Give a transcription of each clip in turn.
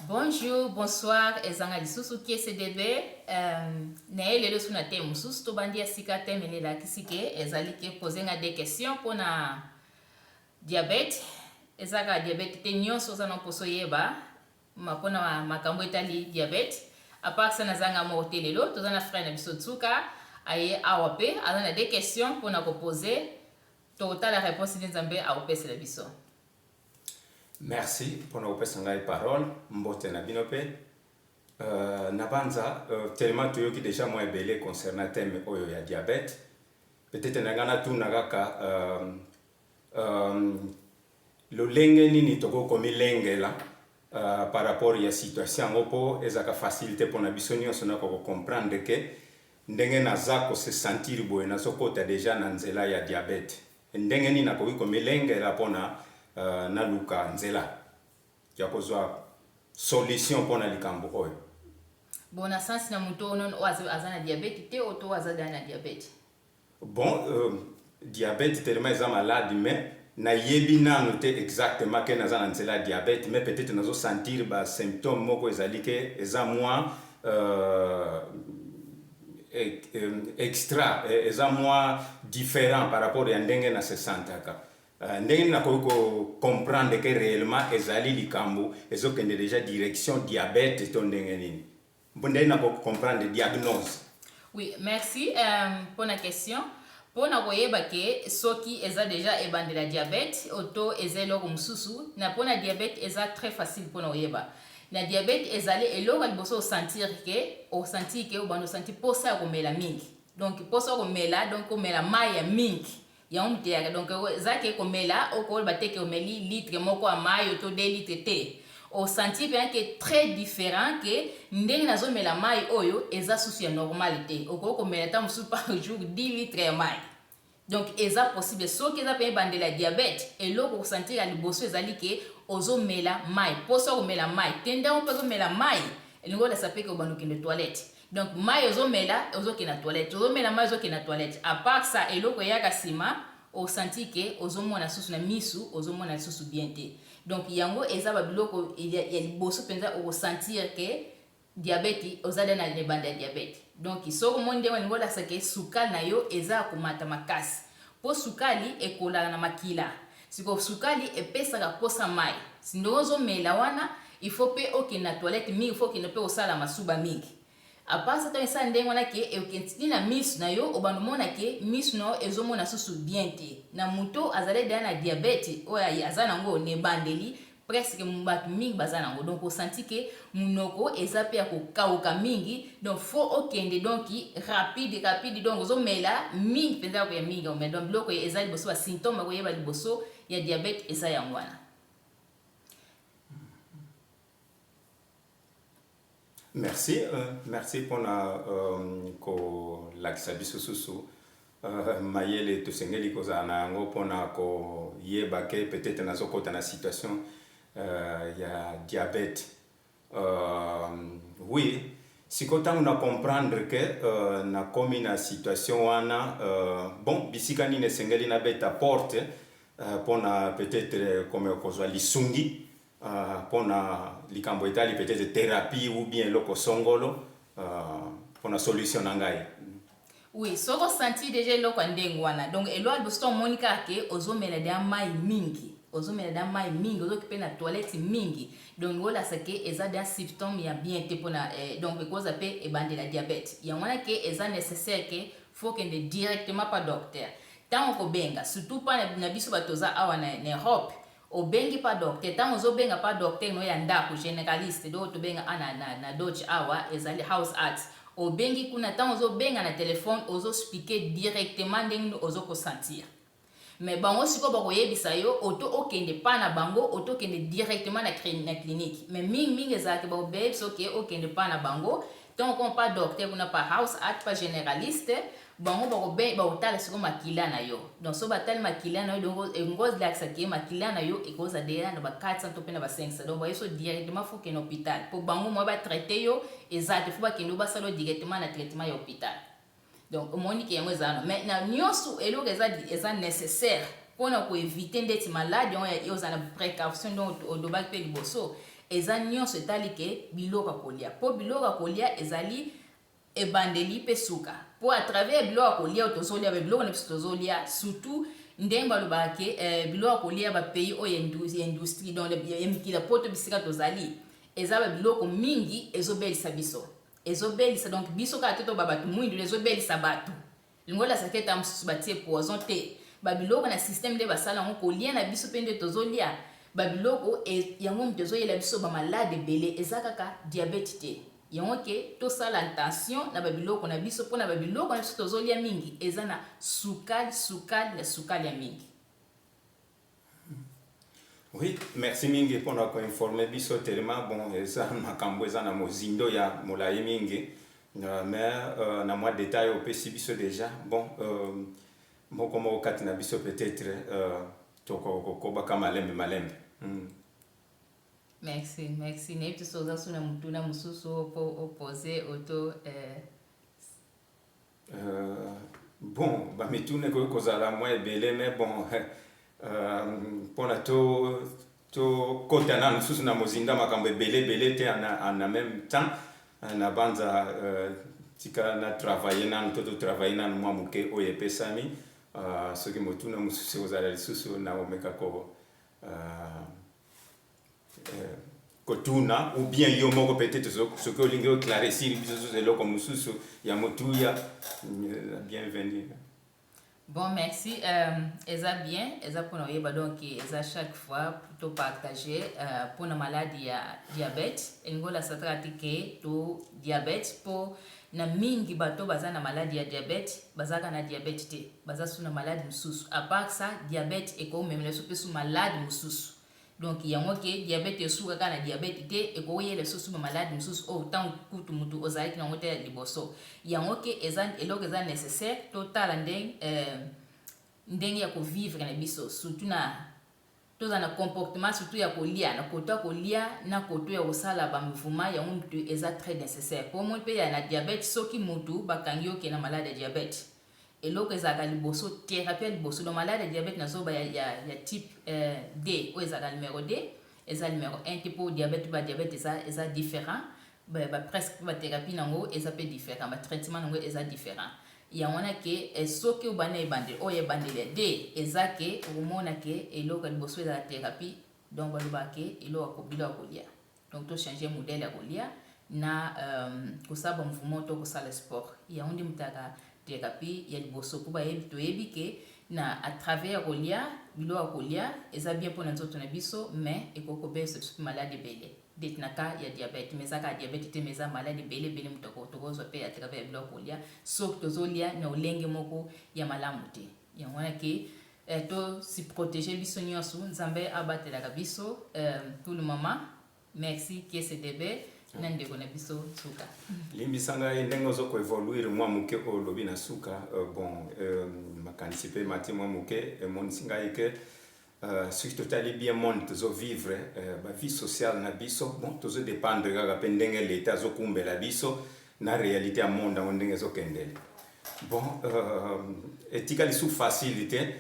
Bonjour, bonsoir, ezanga lisusu KCDB naye lelo su na thème mosusu tobandi ya sika. Thème elakisi ke ezali ke poser nga des questions mpona diabète. Eza kaka diabète te, nyonso oza na mposa oyeba mpona makambo etali diabète. À part ça, nazanga moko te lelo, toza na frère na biso Tsuka aye awa mpe aza na des questions mpona koposer. Totala réponse nde Nzambe akopesela biso. Merci mpona kopesa ngai parole. Mbote na bino mpe na banza tellement toyoki déjà mwa ebele concernant thème oyo ya diabète. Peut-être na ngai natuna kaka lolenge nini tokoki komilengela par rapport ya situation yango, mpo ezalaka facile te mpona biso nyonso na kocomprendre ke ndenge naza kose sentir boye, nazokota déjà na nzela ya diabète. Ndenge nini nakoki komilengela mpona naluka nzela ya kozwa solution mpona likambo oyo? Bon, na sens na moto oyo nono oyo aza na diabète te, oyo to aza deja na diabète? Bon, diabète tellement eza malade, mais nayebi nanu te exactement ke naza na nzela ya diabète, mais peut-être nazosentir basymptôme moko ezali ke eza mwa extra, eza mwa différent par rapport ya ndenge na se sentaka. Ndenge nini nakoki kocomprendre ke réellement ezali likambo ezokende déjà direction diabète, to ndenge nini, mpo ndenge nakoki comprendre diagnose? Oui, merci mpona question. Mpona koyeba ke soki eza déjà ebandela diabète to eza eloko mosusu, na mpona diabète eza très facile mpona koyeba. Na diabète ezali eloko ya liboso osentir ke osentir ke obanda osentir posa ya komela mingi. Donc posa ya komela, donc komela mai ya mingi, yango moto eyaka. Donc eza ke komela, okoloba te ke omeli litre moko ya mai to 2 litre te. Osentir mpenza ke très différent, ke ndenge nazomela mai oyo eza susu ya normal te. Okoki komela ata mosusu par jour 10 litre ya mai. Donc eza possible, soki eza mpe ebandela ya diabète, eloko kosentir ya liboso ezali ke ozomela mai, mposa komela mai te. Ndango mpe ozomela mai, elingi olasa mpe ke obanda okende toilette. Donc mai ozomela, ozokende na toilette, ozomela mai, ozokende na toilette. À part ça, eloko eyaka nsima, osentir ke ozomona susu na misu, ozomona lisusu bien te. Donc yango eza babiloko ya liboso mpenza okosentir ke diabète, oza nde na ebanda ya diabète. Donc soki omoni ndenge olingi olakisa ke sukali na yo eza ya komata makasi, mpo sukali ekolaka na makila. Sikoyo sukali epesaka posa mai. Si ndenge ozomela wana, il faut mpe okende na toilette mingi, faut okende mpe kosala masuba mingi. À part ça, ntango esala ndenge wana ke ekenditi na misu na yo, obanda omona ke misu na yo ezomona susu bien te. Na moto azali deja na diabète oyo aza nango na ebandeli, presque bato mingi baza nango. Donc osentir ke monoko eza mpe ya kokauka mingi. Donc faut okende, donc rapide rapide. Donc ozomela mingi mpenza ya mingi omela. Donc biloko eza liboso, basymptôme koyeba liboso ya diabète eza yango wana. Merci, merci mpona kolakisa biso susu mayele tosengeli kozala na yango mpona koyeba ke peut-être nazokɔta na situation ya diabète. Oui, sikoyo ntango na comprendre ke nakomi na situation wana, bon, bisika nini esengeli nabeta porte mpona peut-être kome kozwa lisungi mpona likambo etali peut-être thérapie ou bien eloko songolo mpona solution na ngai? Oui, soki osentir déjà eloko ya ndenge wana, donc eloko ya liboso, omoni kaka ke ozomela deya mai mingi, ozomela deya mai mingi, ozoki mpe na toilette mingi, donc olasa ke eza deya symptôme ya bien te mpona donc ekozala mpe ebandela diabète. Yango wana ke eza nécessaire ke faut okende directement pa docteur. Ntango kobenga, surtout mpa na biso bato toza awa na Europe, obengi pa docteur. Ntango ozobenga pa docteur no ya ndako, généraliste, donc tobenga a na Deutsch awa ezali Hausarzt, obengi kuna, ntango ozobenga na telefone, ozoexpliquer directement ndenge nini ozokosentir. Mais bango sikoyo bakoyebisa yo oto okende pa na bango, oto okende directement na clinique. Mais mingimingi ezalaka bakoyebisa oke okende pa na bango. Ntango okoma pa docteur kuna, pa Hausarzt, pa généraliste, bango bakotala sikoyo makila na yo. Donc so batali makila na yo, donc engo elakisaki ye makila na yo ekozala deja na ba 400 to mpe na ba 500. Donc baye so directement faut okende hôpital, mpo bango mwa batraiter yo eza te, faut bakende basala yo directement na traitement ya hôpital. Donc omoni ke yango eza wana. Mais na nyonso, eloko eza nécessaire mpona koéviter ndeti maladi yango, ozala na précaution. Donc olobaki mpe liboso, Eza nyonso etali ke biloko ya kolia, mpo biloko ya kolia ezali ebandeli mpe suka, mpo à travers biloko ya kolia oyo tozolia, babiloko na biso tozolia, surtout ndenge balobaka ke biloko ya kolia bapays oyo ya industrie, donc ya mikili ya Poto, bisika tozali, eza babiloko mingi ezobelisa biso, ezobelisa donc biso kaka te, to babato mwindu, ezobelisa bato. Lingo olasaka ete mosusu batie poison te, babiloko na système nde basala yango. Kolia na biso mpe nde tozolia babiloko yango, moto ezoyela biso bamalade ebele, eza kaka diabète te. Yango ke tosala attention na babiloko na biso, mpona babiloko na biso tozolia mingi eza na sukali, sukali na sukali ya mingi. Oui, merci mingi mpona koinformer biso tellement. Bon, eza makambo eza na mozindo ya molai mingi, mais na mwa détail opesi biso déjà, bon, moko moko kati na biso peut-être tokokobaka malembe malembe. Merci, merci. Nayebi te so oza so na motuna mosusu mpo opose oto Bon, bamituna ekoki kozala mwa ebele, mais bon, mpona to tokɔta na mosusu na mozinda makambo ebele ebele te en même temps, na banza tika na travaille nanu to totravaille nanu mwa moke oyo epesami. Soki motuna mosusu ekozala lisusu, na omeka ko kotuna, ou bien yo moko peut-être soki olingi oclarecir biso susu eloko mosusu ya motuya, bienvenue. Bon, merci. Eza bien, eza mpona oyeba. Donc eza chaque fois topartage mpona maladi ya diabète. Elingi olasa kaka te ke to diabète, mpo na mingi bato baza na maladi ya diabète bazalaka na diabète te, baza su na maladi mosusu. À part ça, diabète ekomemela biso mpe su maladi mosusu. Donc yango ke diabète esuka kaka na diabète te, ekoyela lisusu bamaladi mosusu oyo ntango kutu mutu ozalaki nango te ya liboso. Yango ke eza eloko eza nécessaire totala ndenge ndenge ya kovivre na biso, surtout na toza na comportement, surtout ya kolia, na koto ya kolia, na koto ya kosala bamouvement. Yango mutu eza très nécessaire, po omoni mpe ya na diabète, soki mutu bakangi yo ke na maladi ya diabète, eloko ezalaka liboso, thérapie ya liboso. Donc maladi ya diabète nazoba ya type D, oyo ezalaka numéro D, eza numéro 1 te, mpo diabète, badiabète eza différent, ba presque mpe bathérapie nango eza mpe différent, batraitement nango eza différent. Yango wana ke soki obanda ebandeli, oyo ebandeli ya D, eza ke okomona ke eloko ya liboso ezala thérapie. Donc balobaka ke eloko biloko ya kolia, donc tochange modèle ya kolia na kosala bamouvement to kosala sport. Yango nde mutaka thérapie ya liboso, mpo bayebi, toyebi ke na à travers ya kolia, biloko ya kolia eza bien mpona nzoto na biso, mais ekoki kobelisa biso mpe maladi ebele, deti na cas ya diabète. Mais eza kaka diabète te, mais eza maladi ebele ebele moto tokozwa mpe à travers ya biloko kolia, soki tozolia na olenge moko ya malamu te. Yango wana ke to se protéger biso nyonso. Nzambe abatelaka biso tout le moment. Merci KCDB na ndeko na biso suka. Limbisa ngai ndenge oza koévoluer mwa moke oyo olobi na suka. Bon, makanisi mpe mati mwa moke, emonisi ngai ke soki totali bien monde tozovivre, bavie sociale na biso, bon, tozodépendre kaka mpe ndenge leta azokumbela biso na réalité ya monde yango ndenge ezokendele. Bon, etikali su facile te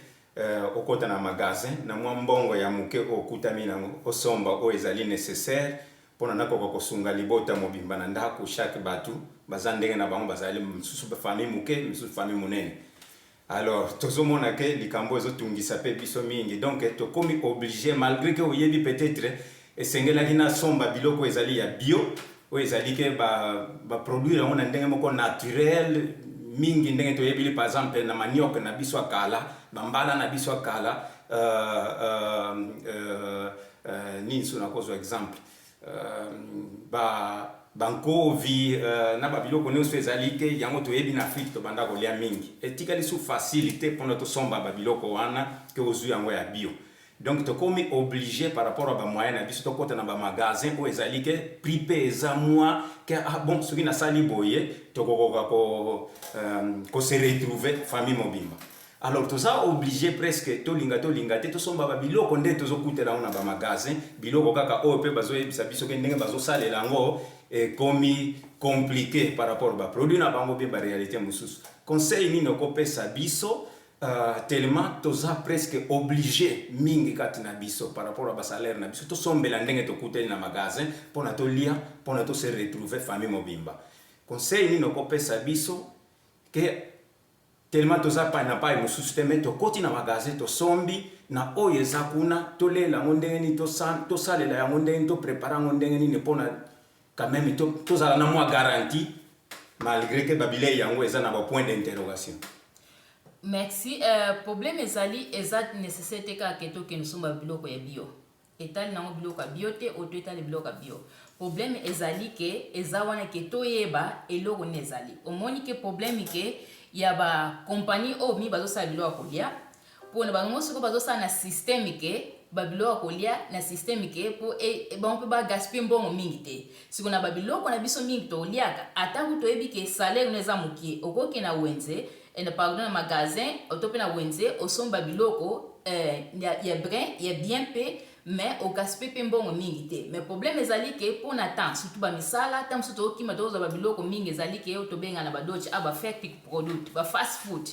okota na magasin na mwa mbongo ya moke oyo okutami nango, osomba oyo ezali nécessaire mpona nakoka kosunga libota mobimba na ndako. Chaque bato baza ndenge na bango, bazali misusu famille moke, misusu famille monene. Alors tozomona ke likambo ezotungisa mpe biso mingi. Donc tokomi obligé, malgré ke oyebi peut-être esengelaki nasomba biloko ezali ya bio, oyo ezali ke baproduire yango na ndenge moko naturel mingi, ndenge toyebili par exemple na manioc na biso ya kala, bambala na biso ya kala, nini so nakozwa exemple, ba bankovi na babiloko nyonso ezali ke yango toyebi na Afrique, tobanda kolia mingi. Etikali su facile te mpona tosomba babiloko wana ke ozwi yango ya bio. Donc tokomi obligé par rapport à bamoyen na biso, tokɔta na bamagasin oyo ezali ke prix mpe eza mwa ke ah, bon, soki nasali boye, tokokoka ko, kose retrouver famille mobimba. Alors toza obligé presque, tolinga tolinga te, tosomba babiloko nde tozokutela yango na bamagasin, biloko kaka oyo mpe bazoyebisa biso ke ndenge bazosalela yango ekomi compliqué par rapport baproduit na bango, bien baréalité mosusu. Conseil nini okopesa biso? Tellement toza presque obligé mingi kati na biso par rapport à basalaire na biso, tosombela ndenge tokutani na magasin mpona tolia, mpona tose retrouver famille mobimba. Conseil nini okopesa biso ke tellement toza pai na pai mosusu te, me tokoti na magasin, tosombi na oyo eza kuna, tolela yango ndenge nini, tosalela yango ndenge nini, toprépare yango ndenge nini, mpona quand même tozala na mwa garantie malgré que babilei yango eza na bapoint d'interrogation? Merci. Problème ezali, eza nécessaire te kaka ke tokende somba biloko ya bio. Etali nango biloko ya bio te, oto etali biloko ya bio. Problème ezali ke eza wana ke toyeba eloko nini ezali. Omoni ke problème ke ya bakompagnie oyo mingi bazosala biloko ya kolia, mpona bango sikoyo bazosala na système ke babiloko ya kolia na système ke mpo bango mpe bagaspiller mbongo mingi te. Sikoyo na babiloko na biso mingi toliaka, ata ku toyebi ke salaire no eza mokie, okoki na wenze, pardon, na magasin to mpe na wenze, osomba biloko ya brin ya bien mpe, mais ogaspiller mpe mbongo mingi te. Mais problème ezali ke mpona temps, surtout bamisala, ntango mosusu tokokima, tokozwa babiloko mingi ezali ke tobenga na baDeutsch a baFertigprodukt, bafast food,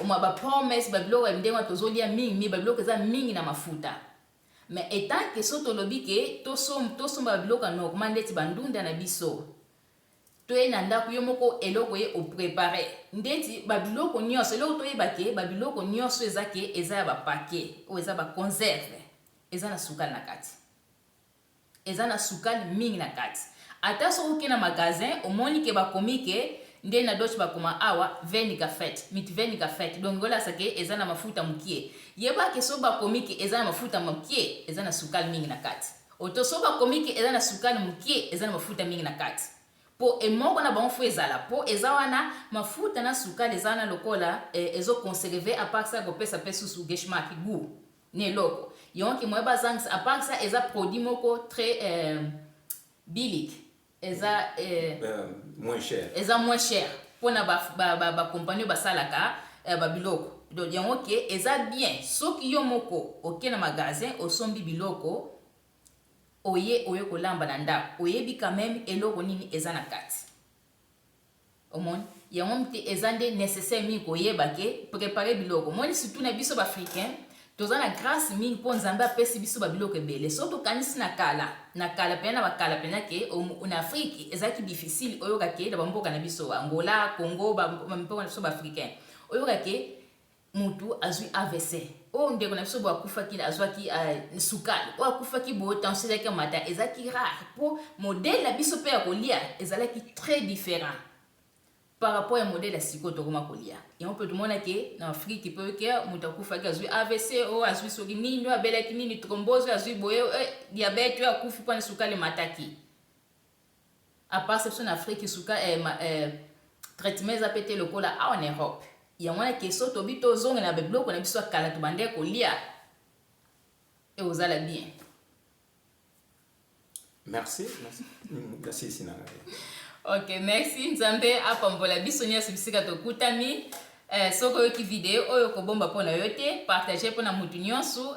omwa bapommes, babiloko ya ndenge wana tozolia mingi mingi, babiloko eza mingi na mafuta. Mais étant ke so tolobi ke tosomba babiloko ya normal ndeti bandunda na biso, toye na ndako, yo moko eloko ye oprépare ndeti babiloko nyonso, eloko toyeba ke babiloko nyonso eza ke eza ya bapaquet oyo eza baconserve, eza na sukali na kati, eza na sukali mingi na kati. Ata soki oke na magasin, omoni ke bakomi ke nde na Deutsch bakoma awa "weniger Fett", "mit weniger Fett", donc olakisa ke eza na mafuta mokie. Yeba ke so bakomi ke eza na mafuta mokie, eza na sukali mingi na kati. Oto so bakomi ke eza na sukali mokie, eza na mafuta mingi na kati. Mpo emoko na bango fo ezala, mpo eza wana mafuta na sukali eza wana lokola ezoconserve. À part ça, kopesa mpe susu Geschmack, goût na eloko yango ke moye bazangisa. À part ça, eza produit moko très billig, eza moins cher. Eza moins cher mpona bakompagnie oyo basalaka babiloko. Donc yango ke eza bien soki yo moko oke na magasin, osombi biloko, oye kolamba na ndako, oyebi quand même eloko nini eza na kati. Omoni yango te, eza nde nécessaire mingi koyeba ke prépare biloko. Omoni, surtout na biso baafricain, toza na grâce mingi mpo Nzambe apesi biso babiloko ebele. So tokanisi na kala, na kala mpena, na bakala mpena ke na Afrique ezalaki difficile oyoka ke na bamboka na biso, Angola, Congo, bamboka na biso baafricain, oyoka ke mutu azwi AVC, oyo ndeko na biso boye akufaki, azwaki sukali, oyo akufaki boye, tension ezalaki mata. Ezalaki rare mpo modèle na biso mpe ya kolia ezalaki très différent par rapport ya modèle ya sikoyo tokoma kolia. Yango mpe tomona ke na Afrique mpe ke moto akufaki, azwi AVC, oyo azwi soki nini, oyo abelaki nini, thrombose, oyo azwi boye, diabète, oyo akufi mpona sukali emataki. À part biso na Afrique, suka traitement eza mpe te lokola awa na Europe. Yango wana ke so tobi tozongela babiloko na biso ya kala, tobande kolia, ekozala bien. Merci, merci, merci Sinanga. Ok, merci. Nzambe apambola biso nyonso bisika tokutami. Soki oyoki video oyo, kobomba mpo na yo te, partage mpo na mutu nyonso,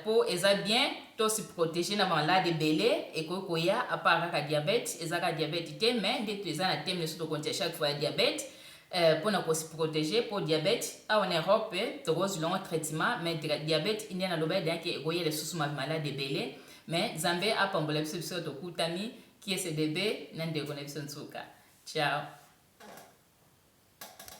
mpo eza bien tose protéger na malade ebele ekoki koya, à part kaka diabète. Eza kaka diabète te, mais nde to eza na thème nyonso tokontia chaque fois ya diabète, mpona kose protéger mpo diabète awa na Europe tokozwila yango traitement, mais diabète nde naloba edeyaki ekoya lisusu malade ebele. Mais Nzambe apambola biso, biso tokutami kiesdb na ndeko na biso nsuka. Ciao.